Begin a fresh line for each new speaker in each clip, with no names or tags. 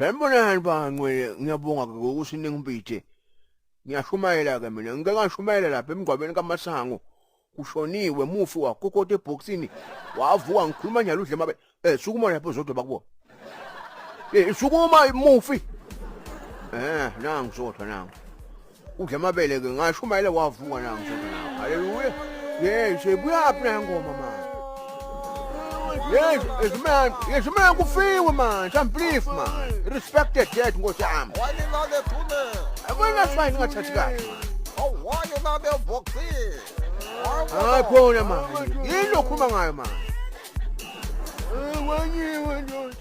Sanibonani bangcwele, ngiyabonga ke ngokuthi ningibide. Ngiyashumayela ke mina, ngike ngashumayela lapha emngcwabeni kaMasango. Kushoniwe mufi wakokota ebhokisini. Wavuka ngikhuluma nyalo udle mabe. Eh sukuma lapho zodwa bakubo. Eh sukuma mufi. Eh nangu zodwa nangu. Udle amabele ke ngashumayela wavuka nangu zodwa nangu. Haleluya. Yes, ebuyaphi na ngoma manje? Yes, it's man, yes man kufiwe man, some belief man. Respect the dead nkosi yami.
Wayilale thune.
Yabona fine ungathathi kahle man.
Oh, wayilale boxing.
Hayi khona manje. Yini okhuluma ngayo manje? Eh wanyiwe ndoda.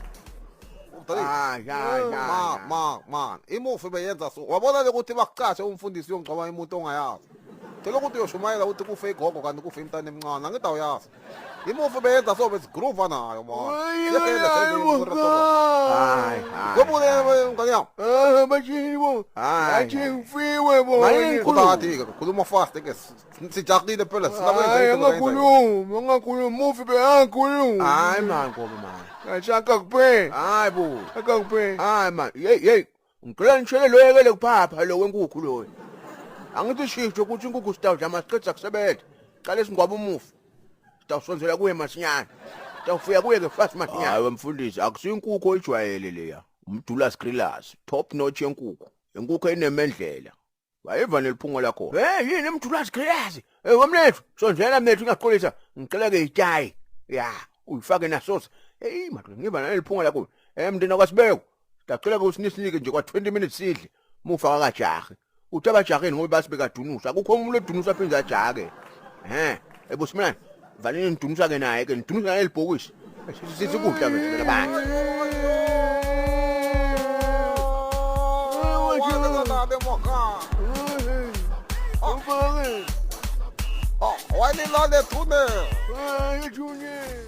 Hayi hayi
Ma ma man, imufi beyenza so. Wabona lokuthi bakucashe umfundisi uyongcwaba umuntu ongayazi. Cela ukuthi uyoshumayela ukuthi kufe igogo kanti kufe imntana emncane, angithi awuyazi. Imufi beyenza so besigroova nayo man.
Hayi hayi.
Ngoba ngane yami.
Ah bashini bo.
Hayi.
Athi ngifiwe bo.
Kuthathi ke khuluma fast ke sijahile phela
Hayi angakhulumi, angakhulumi mufi be angakhulumi.
Hayi man ngoba man.
Ashaka kuphela.
Hayi bo.
Shaka kuphela.
Hayi man. Hey hey. Ngicela nishele lo yekele kuphapha lo wenkukhu loyo. Angithi shisho ukuthi inkukhu sitawudla masiqeda kusebenza. Qale singcwaba umufi. Sitawusonzela kuye masinyane. Sitawufika kuye ke fast masinyane. Hayi mfundisi akusinkukhu oyijwayele leya. Umdula skrillas, top notch yenkukhu. Inkukhu enemendlela. Wayiva neliphunga lakho. Hey yini umdula skrillas? Hey wamlethu, sonzela mlethu ngiyaqolisa. Ngicela ke itayi. Ya, uyifake nasosa. Hey madoda ngiva neliphunga lakho. Eh mndeni kwasibeko. Sicela ukuthi nisinike nje kwa 20 minutes sidle. Mufa akajahi. Uthi abajaheni ngoba basibeka dunusa. Akukho umuntu odunusa aphinde ajake. Eh, ebosimlana. Valeni nidunusa ke naye ke nidunusa naleli bhokisi. Sithi kudla manje labantu.
Wayilale thune.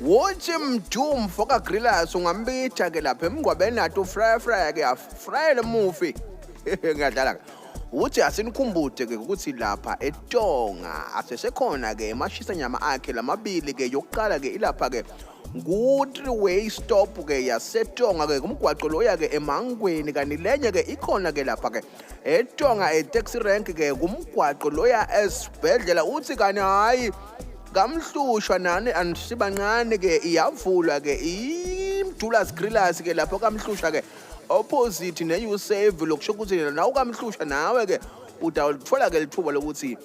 Wothi mdu mfoka grillers ungambitha ke lapha emngcwabeni nathi ufraya fraya ke afrayele mufi. Ngiyadlala ke. Uthi asinikhumbude ke ukuthi lapha eTonga asesekhona ke emashisa nyama akhe lamabili ke yokuqala ke ilapha ke ngu-three way stop ke yaseTonga ke kumgwaqo loya ke eMangweni kanti lenye ke ikhona ke lapha ke eTonga e-taxi rank ke kumgwaqo loya esibhedlela uthi kani hayi kamhlushwa nani anisibancane ke iyavulwa ke imdulas grillers ke lapho kamhlushwa ke opposite ne-usave lokusho ukuthi nawe kamhlushwa nawe ke utawulithola ke lithuba lokuthi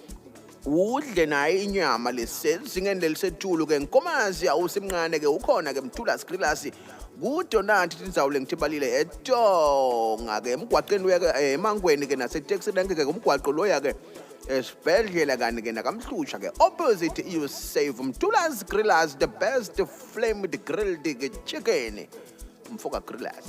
udle naye inyama lesezingeni lelisetulu ke nkomazi awusimncane ke ukhona ke mdulas grillers kudonanti tindzawo lengitibalile etonga ke emgwaqeni uya ke emangweni ke naseteksi rank ke umgwaqo loya ke esibhedlela kanti ke nakamhlusha ke opposite you save Mtula's Grillers the best flamed grilled chicken mfoka grillers.